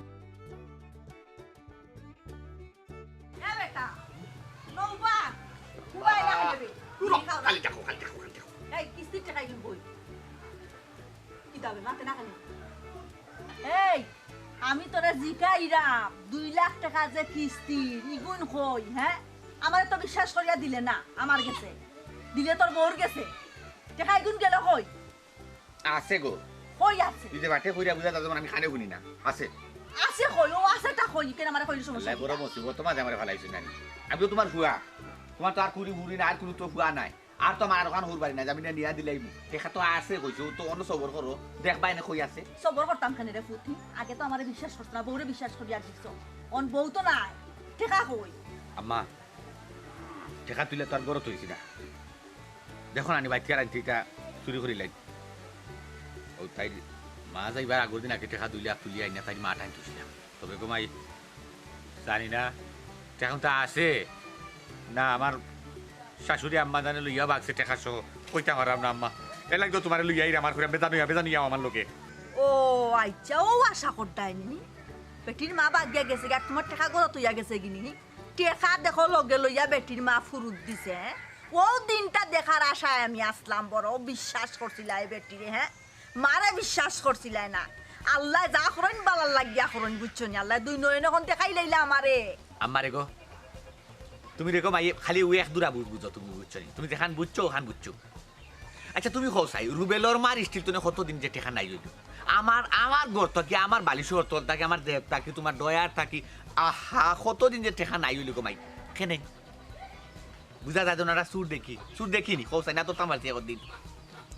খালি দেখো, খালি দেখো, খালি দেখো। এই কিস্তির টেকা ইগুন কই? কিতা বে, মাতে না কেনে? এই, আমি তোরে জিকাইরাম, দুই লাখ টেকা যে কিস্তির, ইগুন কই, হে? আমারে তো বিশ্বাস করিয়া দিলে না, আমার গেছে। দিলে তোর বউর গেছে। টেকা ইগুন গেল কই? আছে গো। কই আছে? তুই যে বাটে কইরা বুঝা, তা যেমন আমি কানে হুনি না। আছে। আছে কই? ও আছে তা কই? কেনে আমারে কইলে সমস্যা আল্লাহ কি? বড় মুসিবত, তোমার যে আমারে ফালাইছো নানি। আমি তো তোমার ফুয়া। তোমার তো আর কুড়ি ফুড়ি না, আর কুনু তো ফুয়া নাই। আর তো আমার আর ওখান হুর বাড়ি নাই, আমি নিয়া দিলাইমু। টেকা তো আছে কইছো, তো অন্য সবর করো। দেখবা এনে কই আছে। সবর করতাম কেনে রে পুত? আগে তো আমারে বিশ্বাস করছ না, বউরে বিশ্বাস করিয়া দিছ। অন বউ তো নাই। টেকা কই? আম্মা, টেকা তুইলে তো আর গরত অইছি না। দেখো নানি, বাইতকার আনতে ইটা চুরি করিলাইন। ও তাইর মা যাইবার আগর দিন আগে টেকা দুই লাখ তুলিয়া আইনা তাইর মা টাইন থইছিলাম। তবে গো মাই, জানি না, টেকা তো আছে না, আমার শাশুড়ি আম্মা জানে লইয়া বাগছে টেকা সহ, কইতাম পারলাম না আম্মা। এর লাগি তো তোমারে লইয়া আইরাম, আমার কইরাম বেজান অইয়া, বেজান অইয়া আমার লগে। ও আচ্ছা, ও আশা করতায়নি। বেটির মা বাগিয়া গেছে গি, আর তোমার টেকা গরত অইয়া গেছে গিনি। টেকা দেখো লগে লইয়া বেটির মা ফুরুত দিছে, হে? ও দিনটা দেখার আশায় আমি আসলাম বড়, বিশ্বাস করছিলায় বেটিরে, হে? মারে বিশ্বাস করছিলায় না। আল্লায় যা করইন বালার লাগিয়া করইন, বুঝছো নি? আল্লায় দুই নয়ন অখন দেখাইলাইলা আমারে। আম্মারে গো, তুমি দেখো মাই, খালি ওই এক দুরা বুঝ বুঝো তুমি, বুঝছো নি? তুমি যেখান বুঝছো, ওখান বুঝছো। আচ্ছা, তুমি কও চাই, রুবেলর মার স্টিল তনে কতদিন যে টেকা নাই অইল? আমার, আমার ঘর থাকি, আমার বালিশর তল থাকি, আমার দেব থাকি, তোমার ডয়ার থাকি, আহা, কতদিন যে টেকা নাই অইল গো মাই। কেনে? বুঝা যায় তো না, চুর দেখি, চুর দেখিনি, কও চাই না তো তামার একদিন।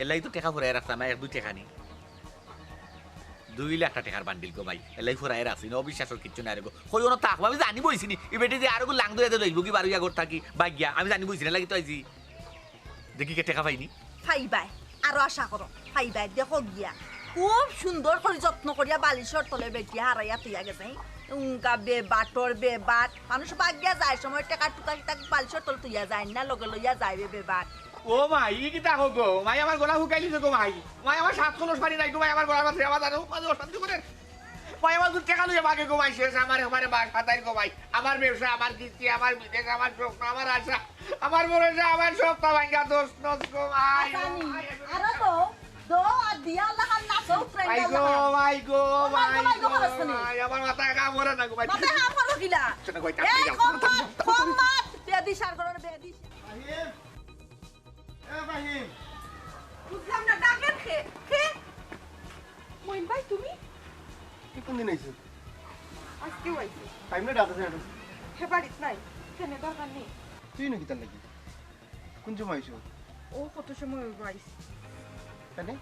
এলাই তো টেকা ফুরাই রাখতাম, এক দুই টেকা নি। দুই লাখ টেকার বান্ডিল গো মাই, এলাই ফুরাই রাখছি না, অবিশ্বাসর কিচ্ছু নাই রে গো। কইও না থাক, আমি জানি বইছি নি, ই বেটি যে আরো লাং দইয়া দইব কি বারো ঘর থাকি, বাগিয়া, আমি জানি বইছি না, লাগি তো আইছি। দেখি কে টেকা পাইনি? পাইবায়, আরো আশা করো, পাইবায়। দেখো গিয়া, খুব সুন্দর করি যত্ন করিয়া বালিশর তলে বেটিয়ে হারাইয়া থইয়া গেছে। উঙ্কা বেবাটর বেবাট, মানুষ বাগিয়া যায় সময় টেকা টুকা কিতা বালিশর তলে থইয়া যায় না, লগে লইয়া যাইবে বেবাট। ও মাই, ই কিতা কও গো? মাই, আমার গলা হুকাইলিছে গো মাই। মাই, আমার সাত কলস পানি নাই গো মাই, আমার গলার মাঝে আমার জানো, মাঝে অশান্তি করে। মাই, আমার দুধ টেকা লইয়া বাগে গো মাই, শেষ আমার একবারে বাস হাতাইর গো মাই। আমার ব্যবসা, আমার কিস্তি, আমার বিদেশ, আমার স্বপ্ন, আমার আশা, আমার ভরসা, আমার সবটা ভাঙ্গা দোষ নস গো মাই। আসানি, আরো তো, দো আর দিয়া আল্লাহ খান না সব ফ্রেন্ড মাই গো, আল্লাহ খান। মাই গো, ও মাই গো, মাই গো, মাই গো, মাই গো, মাই। আমার মাথায় কাম করে না গো মাই। মাথায় কাম করো কিলা? শোনা গো, এটা এই খাইয়া। কম্মাত, কম্মাত, বেয়াদি সার করো না, বেয়াদি। ফাহিম, এ ফাহিম। বুঝলাম না, ডাকেন কে? কে? মইন ভাই, তুমি? তুই কোন দিন আইছো? আজকেও আইছি। টাইম না ডাকছে না। হে বাড়িত নাই। কেনে দরকার নি? তুই না কিতার লাগি? কোন সময় আইছো? ও কত সময় অইব আইছি। কেনে?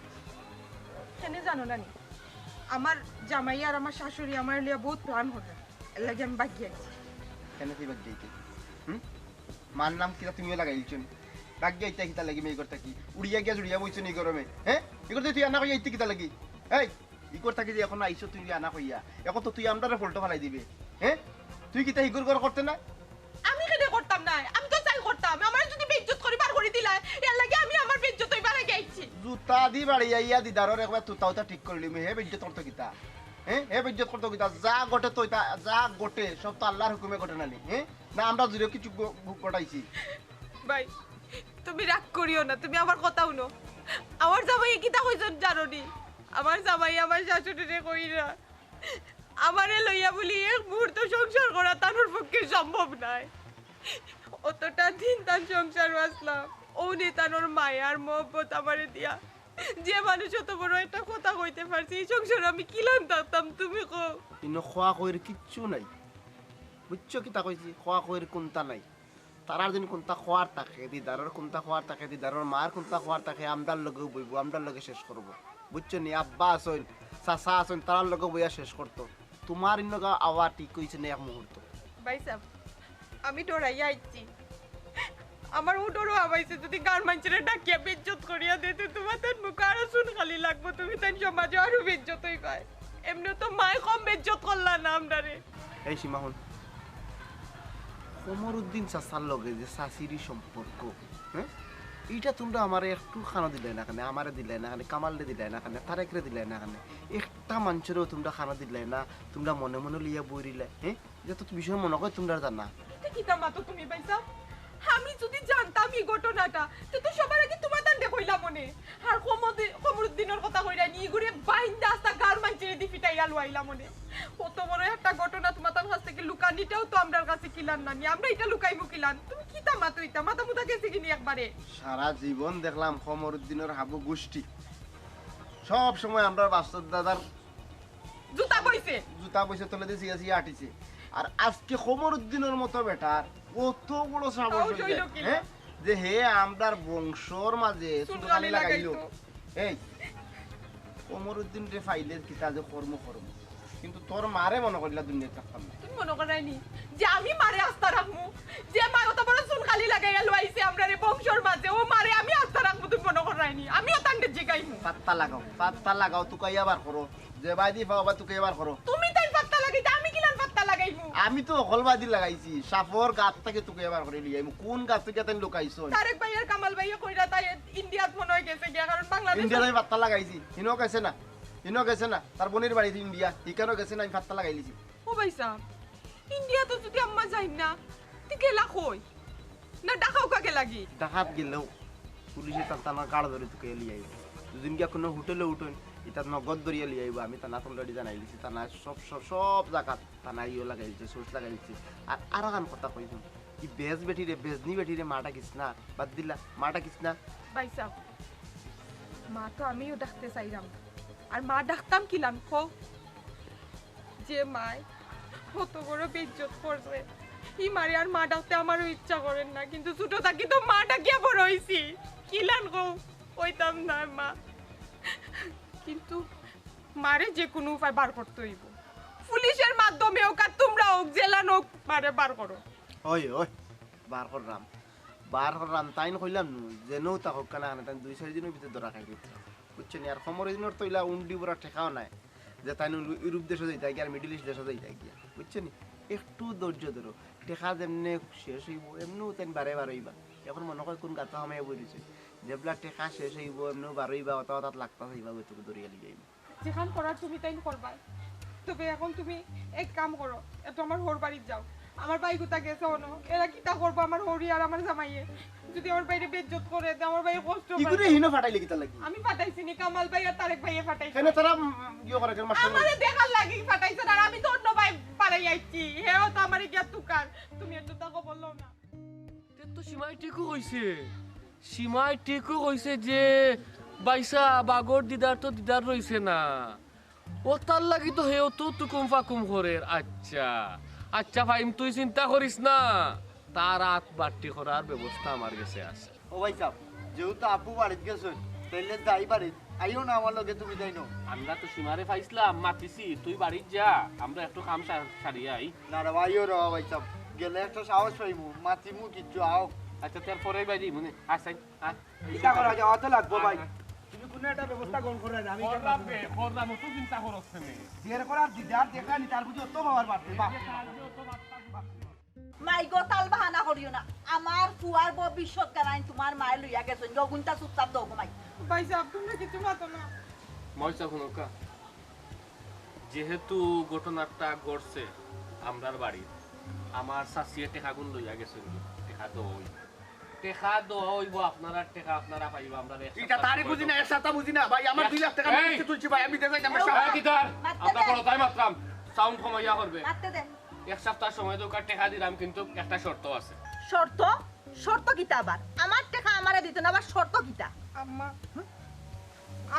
কেনে জানো না নি? আমার জামাই আর আমার শাশুড়ি আমার লিয়া বহুত প্ল্যান করে। এর লাগি আমি বাগি আইছি। কেনে তুই বাগি আইতে? হুম? মার নাম কিতা তুমিও লাগাই দিছো নি? বাগি আইতে কিতা লাগি মেয়ে করতে কি? উড়িয়া গিয়া জুড়িয়া বইছো নি গরমে? হ্যাঁ? ই করতে তুই আনা কই আইতে কিতা লাগি? এই, ইগর থাকি যে এখন আইছো তুই আনা কইয়া, এখন তো তুই আমরারে ফল্টো ফালাই দিবে। হ্যাঁ? তুই কিতা হিগুর ঘর করতে না? আমি কেনে করতাম না? আমি তো চাই করতাম। আমার যদি বেইজ্জত করি বার করি দিলা, এর লাগি আমি আমার বেইজ্জত অইবার লাগি আইছি। জুতা দি বাড়ি আইয়া দিদারর একবার তুতা উতা ঠিক করলি, হে বেইজ্জত করতো কিতা? হ্যাঁ? হে বেইজ্জত করতো কিতা? যা ঘটে তো ইতা, যা ঘটে সব তো আল্লাহর হুকুমে ঘটে না নি? হ্যাঁ? না আমরা জুরে কিছু ঘ-, ঘ-, ঘটাইছি? ভাই, তুমি রাগ করিও না, তুমি আমার কথা হুনো। আমার জামাই কিতা কইছইন জানো নি? আমার জামাই আমার শাশুড়িরে কইরা আমারে লইয়া বুলি এক মুহূর্ত সংসার করা তানুর পক্ষে সম্ভব নায়। অতটা দিন তান সংসার বাঁচলাম, অউ নি তানুর মায়ার মহব্বত আমারে দিয়া যে মানুষ অত বড় একটা কথা কইতে পারছে, ই সংসারে আমি কিলান থাকতাম তুমি কও? ইনো খোয়া কইর কিচ্ছু নাই, বুঝছো কিতা কইছি? খোয়া কইর কুন্তা নাই। তারার দিন কুন্তা খোয়ার থাকে, দিদারর কুন্তা খোয়ার থাকে, দিদারর মার কুন্তা খোয়ার থাকে, আমরার লগেও বইবো, আমরার লগে শেষ করবো। বুঝছো নি? আব্বা আছইন, চাচা আছইন, তারার লগে বইয়া শেষ করতো। তোমার ইন্নগা আওয়া ঠিক অইছে না এক মুহূর্ত। ভাইসাব, আমি ডরাইয়া আইছি। আমার ও ডরও হামাইছে, যদি গাঁর মানষরে ডাকিয়া বেইজ্জত করিয়া দেয়, তে তোমার তান মুখো আরো চুন খালি লাগবো, তুমি তান সমাজে আরো বেইজ্জত অইবায়। এমনে তো মায় কম বেইজ্জত করলা না আমরারে। এই সীমা, হুন, কমরুদ্দিন চাচার লগে যে চাচিরই সম্পর্ক, হ্যাঁ, ইটা তুমরা আমারে একটু খানো দিলায় না কেনে, আমারে দিলায় না কেনে, কামালরে দিলায় না কেনে, তারেকরে দিলায় না কেনে, একটা মানষরেও তুমরা খানো দিলায় না, তুমরা মনে মনে লইয়া বই রইলায়, হ্যাঁ? ইটা তো বিষয় মনে কয় তুমরা জানা। ইতা কিতা মাতো তুমি ভাইসাব? আমি যদি জানতাম ই ঘটনাটা, তে তো সবার আগে তুমার তানরে কইলাম অনে। আর কমরুদ্দি-, কমরুদ্দিনর কথা কইরায় নি, ইগুরে বাইন্দা আস্তা গাঁওর মানষরে দি ফিটাইয়া লইলাইলাম অনে। অত বড় একটা ঘটনা তুমার তান কাছ থাকি লুকানিটাও তো আমরার কাছে কিলান না নি, আমরা ইটা লুকাইমু কিলান? তুমি কিতা মাতো ইতা? মাথা মুথা গেছে গি নি একবারে? সারা জীবন দেখলাম কমরুদ্দিনর হাবু গুষ্টি, সব সময় আমরার বাস্তব দাদার জুতা বইছে। জুতা বইছে, তলে দিয়া ছিয়া ছিয়া আটিছে। আর আজকে কমরুদ্দিনর মতো বেটার অত বড় সাহস সাহস অইছে, অইলো কিলা? হ্যাঁ? যে হে আমরার বংশর মাঝে চুনকালি চুনকালি লাগাইলো। লাগাইতো। এই, কমরুদ্দিনরে পাইলে কিতা যে কর্ম কর্ম। কিন্তু তোর মারে মনো করিলা দুনিয়াত থাকতাম না। তুমি মনো কররায় নি যে আমি মারে আস্তা রাখমু? যে মায় অত বড় চুনকালি লাগাইয়া লইছে আমরারে বংশর মাঝে, অউ মারে আমি আস্তা রাখমু? তুমি মনো কররায় নি? আমিও তানরে জিগাইমু। পাত্তা লাগাও, পাত্তা লাগাও, তুকাইয়া বার করো। যে বায়দি পাও বা তুকাইয়া বার করো। তুমি তাইন পাত্তা লাগাইতা, আমি কিলান পাত্তা লাগাইমু? আমি তো হকল বায়দি লাগাইছি, সাপর গাত থাকি তুকাইয়া বার করি লইয়া আইমু। কোন গাত থাকি তাইন লুকাইছো? তারেক ভাই আর কামাল ভাইয়ে কইরা তাই ইন্ডিয়াত মনো অয় গেছে গিয়া, কারণ বাংলাদেশ ইন্ডিয়াত আমি পাত্তা লাগাইছি, হিনো গেছে না, হিনো গেছে না, তার বইনর বাড়িত ইন্ডিয়া, হিকানো গেছে না, আমি পাত্তা লাগাই লিছি। ও ভাইসাব, ইন্ডিয়া তো যদি আম্মা যাইন না, তে গেলা কই? না ঢাকাউ কা গেলা গি? ঢাকাত গেলেও পুলিশে তার তানার গাড় ধরি তুকাইয়া লইয়া আইবো। দুদিন গিয়া কোনো হোটেলো উঠইন, ইতা নগদ ধরিয়া লইয়া আইবো। আমি তানাত already জানাই লিছি, তানা সব, সব, সব জাগাত তানা ইও লাগাই লিছে, সোর্স লাগাই লিছে। আর আরোখান কথা কইছইন, ই বেজ বেটিরে, বেজনি বেটিরে মা ডাকিস না, বাদ দিলা, মা ডাকিস না। ভাইসাব, মা তো আমিও ডাকতে চাইরাম, আর মা ডাকতাম কিলান কও? যে মায় অত বড় বেইজ্জত করছে, ই মারে আর মা ডাকতে আমারও ইচ্ছা করের না, কিন্তু ছোট থাকি তো মা ডাকিয়া বড় অইছি, কিলান কও? কইতাম না মা, কিন্তু মারে যে কোনো উপায় বার করতে অইবো, পুলিশের মাধ্যমে অউক আর তুমরা অউক, যেলান অউক, মারে বার করো। ওই, ওই, বার কররাম, বার কররাম, তাইন কইলাম নু, যেনউ থাকউক্কা না কেনে, তাইন দুই চাইর দিনর ভিতরে ধরা খাই দিত, বুঝছো নি? আর কমরুদ্দিনর তো ইলা উন্ডি ভরা টেকাও নাই যে তাইন ইউরোপ দেশো যাইতা গিয়া আর মিডল ইস্ট দেশো যাইতা গিয়া, বুঝছো নি? একটু ধৈর্য ধরো, টেকা যেমনে শেষ অইবো, এমনেউ তাইন বারে বার অইবা। এখন মনো কয় কোন গাতো হামাইয়া বই রইছে, যেবলা টেকা শেষ অইবো, এমনেউ বার অইবা, অতা অতাত লাগতা চাইবা, অইটুকু ধরিয়া লইয়া আইমু। যেখান করার তুমি তাইন করবায়। তবে এখন তুমি এক কাম করো, একটু আমার হউর বাড়িত যাও। আমার ভাইগুতা গেছে অনো, এরা কিতা করবো আমার হউরি আর আমার জামাইয়ে? যদি আমার ভাইরে বেইজ্জত করে, তে আমার ভাইয়ে কষ্ট পায়। ইগুরে হিনো ফাটাইলে কিতা লাগি? আমি ফাটাইছি নি, কামাল ভাই আর তারেক ভাইয়ে ফাটাইছে। কেনে তারা, উম, ইয়ে করে, কেনে মাস্টার করে? আমারে দেখার লাগি ফাটাইছে না, আর আমি তো অন্য ভাই বাড়াই আইছি, হেও তো আমারে গিয়া তুকার। তুমি একটু তা খবর লও না। তে তো সীমায় ঠিকউ কইছে, সীমায় ঠিকউ কইছে যে বাইসা বাগর দিদার তো দিদার রইছে না, অতার লাগি তো হে অত তুকুম ফাকুম করের। আচ্ছা, আচ্ছা ফাইম, তুই চিন্তা করিস না, তার আত বাট্টি করার ব্যবস্থা আমার গেছে আছে। ও ভাইসাব, যেহেতু আব্বু বাড়িত গেছইন, তাইলে যাই বাড়িত, আইও না আমার লগে তুমি তাইন। আমরা তো সীমারে পাইছলাম, মাতিছি, তুই বাড়িত যা, আমরা একটু কাম সা-, সারিয়া আই। না রে ভাই, ও রে ভাইসাব, গেলে একটা সাহস পাইমু, মাতিমু কিচ্ছু, আও। আচ্ছা, তার পরে বাইরে মনে, আয় সাইন, আয়। কিতা করা যায়, অত লাগবো ভাই। আয়, আয়। তুমি কোনো একটা ব্যবস্থা গ্রহণ করে না, আমি করলাম বে, করলাম, অত চিন্তা করছ কেনে? জের করার দিদার দেখা নি, তার বুঝি অত পাওয়ার বাড়তে, বাহ। মাই গো, তাল বাহানা করিও না। আমার ফুয়ার ভবিষ্যৎ গানাইন তুমার মায়ে লইয়া গেছইন। অগুনতা চুপচাপ দেও গো মাই। ভাইসাব, তুমরা কিচ্ছু মাতো না। ময়সা হুনউক্কা, যেহেতু ঘটনাটা ঘটছে আমরার বাড়িত, আমার চাচিয়ে টেকাগুন লইয়া গেছইন, টেকা দেওয়া অইবো। টেকা দেওয়া অইবো, আপনারার টেকা আপনারা পাইবা, আমরা এক ইটা সপ্তাহ তারে সময় বুঝি না, দেও। এক সপ্তাহ বুঝি না ভাই, আমার এই, দুই লাখ টেকা আমি এই। কিস্তি তুলছি ভাই, আমি দেশে যাইতাম, এই, সব এই, কিতার? মারতে আমরা দে। বড় তাই মাতলাম, সাউন্ড কমাইয়া করবে। মারতে দে। এক সপ্তাহ সময় দেউক্কা, টেকা দিরাম, কিন্তু একটা শর্ত আছে। শর্ত? শর্ত কিতা আবার? আমার টেকা আমারে দিতে না, আবার শর্ত কিতা? আম্মা,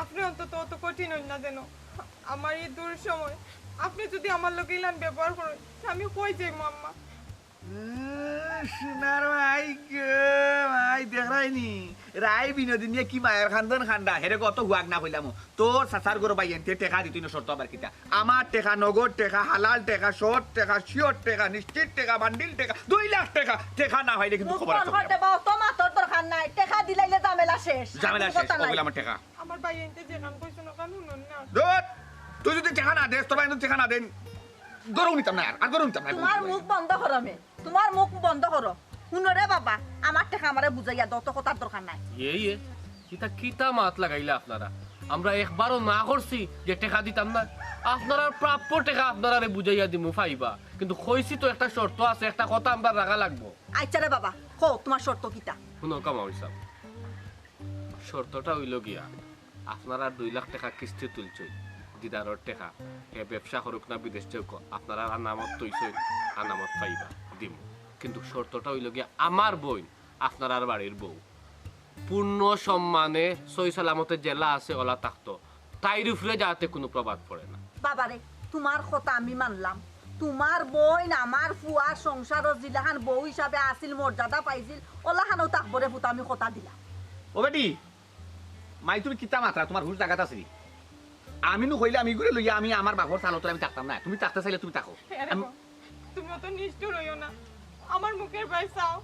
আপনে অন্তত অত কঠিন অইন না যেন। আমার ই দুঃসময় আপনে যদি আমার লগে ইলান ব্যবহার করইন, তে আমি কই যাইমু আম্মা? উম, সোনার মাই গো, মাই দেখরায়নি? রায় বিনোদিনীয়ে কি মায়ার কান্দন কান্দা, হেরে কত হুয়াক না কইলাম। তোর চাচার ঘরো ভাইয়াইন্তে টেকা দিতইন না, শর্ত আবার কিতা? আমার টেকা, নগদ টেকা, হালাল টেকা, সৎ টেকা, শিওর টেকা, নিশ্চিত টেকা, বান্ডিল টেকা, দুই লাখ টেকা, টেকা না পাইলে কিন্তু মুখ খবর বন্ধ আছে। কর দে বা, অত মাতর দরকার নাই। টেকা দিলাইলে ঝামেলা শেষ। ঝামেলা আর কোনো শেষ, কথা নাই। অগুলা আমার টেকা। আমার ভাইয়াইন্তে যেখান কইছইন অখান হুনইন না। ধুর, তুই যদি টেকা না দেস, তোর ভাইয়াইন্তে টেকা না দেইন, গরু নিতাম না আর, আর গরু নিতাম না। তুমার মুখ বন্ধ করো মে, তুমার মুখ বন্ধ করো। হুনো রে বাবা, আমার টেকা আমারে বুঝাইয়া দেও, অত কথার দরকার নাই। ইয়ে, ইয়ে, কিতা, কিতা মাত লাগাইলা আপনারা? আমরা একবারও না করছি যে টেকা দিতাম না। আপনারার প্রাপ্য টেকা আপনারারে বুঝাইয়া দিমু, পাইবা, কিন্তু কইছি তো একটা শর্ত আছে, একটা কথা আমরার রাখা লাগবো। আইচ্ছা রে বাবা, কও তুমার শর্ত কিতা? হুনো কামাল সাব, শর্তটা অইলো গিয়া, আপনারা দুই লাখ টেকা কিস্তি তুলছইন, দিদারর টেকা। হে ব্যবসা করুক না বিদেশ যাউক, আপনারার আনামত থইছইন, আনামত পাইবা, দিমু। কিন্তু শর্তটা অইলো গিয়া, আমার বইন আপনারার বাড়ির বউ, পূর্ণ সম্মানে সই সালামতে যেলা আছে অলা থাকতো, তাইর উপরে যাতে কুনু প্রভাব পড়ে না। বাবারে, তুমার কথা আমি মানলাম। তুমার বইন আমার ফুয়ার সংসারো যেলাখান বউ হিসাবে আছিল, মর্যাদা পাইছিল, অলাখানও থাকবো রে ফুত, আমি কথা দিলাম। ও বেটি, মাই, তুমি কিতা মাতরায়? তুমার হুশ জাগাত আছে নি? আমি নু কইলে আমি ইগুরে লইয়া আমি আমার বাপর চালতর আমি থাকতাম না। তুমি থাকতে চাইলে তুমি থাকো। এরে আমি গো, তুমি অত নিষ্ঠুর অইও না। আমার মুখের বায় চাও।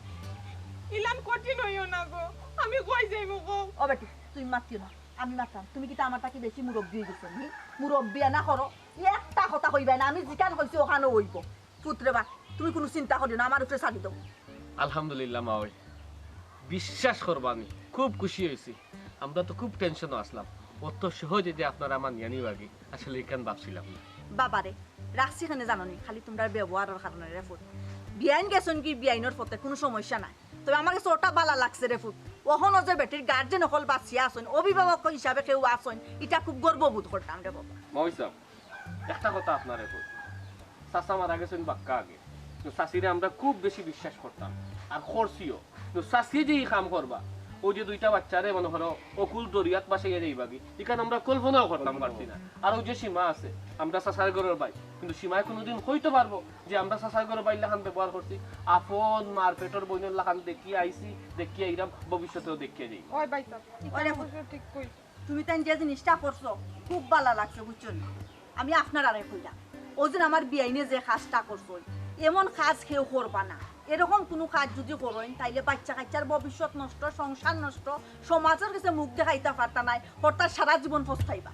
ইলান কঠিন অইও না গো। আমি কই যাইমু গো? ও বেটি, তুমি মাতিও না। আমি মাততাম। তুমি কিতা আমার থাকি বেশি মুরব্বি অইগেছো নি? মুরব্বিয়ানা করো। একটা কথা কইবায় না। আমি যেখান কইছি অখানউ অইবো। ফুত রে বা, তুমি কুনু চিন্তা করিও না, আমার উপরে ছাড়ি দেও। আলহামদুলিল্লাহ মাওই, বিশ্বাস করবানি, খুব খুশি অইছি। আমরা তো খুব টেনশনো আছলাম, অত সহজে যে আপনারা মানিয়া নিবাগি, আসলে ইখান ভাবছিলাম না। বাবারে, রাখছি কেনে জানো নি, খালি তুমরার ব্যবহারর কারণে রে ফুত। বিয়াইন গেছইন গি বিয়াইনর পথে, কুনু সমস্যা নাই। তবে আমার গেছে অটা ভালা লাগছে রে ফুত, অখনো যে বেটির গার্জেন অকল বাঁচিয়া আছইন, অভিভাবক হিসাবে কেউ আছইন, ইটা খুব গর্ববোধ করতাম রে বাবা। মাওই সাব, একটা কথা আপনারে কই, চাচা মারা গেছইন বাক্কা আগে, তো চাচিরে আমরা খুব বেশি বিশ্বাস করতাম আর করছিও। তো চাচিয়ে যে ই কাম করবা, অউ যে দুইটা বাচ্চারে মনে করো অকুল দরিয়াত ভাসাইয়া যাইবাগি, ইখান আমরা কল্পনাও করতাম পারছি না। আর অউ যে সীমা আছে, আমরা চাচার ঘরর ভাই, কিন্তু সীমায় কুনুদিন কইতো পারবো যে আমরা চাচার ঘরর ভাইর লাখান ব্যবহার করছি? আপন মার পেটর বইনর লাখান দেখিয়া আইছি, দেখিয়া আইরাম, ভবিষ্যতেও দেখিয়া যাইমু। ওই ভাই সাব, ওরে অবশ্য ঠিক কইছো। তুমি তাইন যে জিনিসটা করছো, খুব ভালা লাগছে, বুঝছো নি? আমি আপনারারে কইলাম, অউ যে আমার বিয়াইনে যে কাজটা করছইন, এমন কাজ কেউ করবা না। এরকম কুনু কাজ যুদি করইন, তাইলে বাচ্চা কাচ্চার ভবিষ্যৎ নষ্ট, সংসার নষ্ট, সমাজর গেছে মুখ দেখাইতা পারতা নায়, করতা সারা জীবন পস্তাইবা।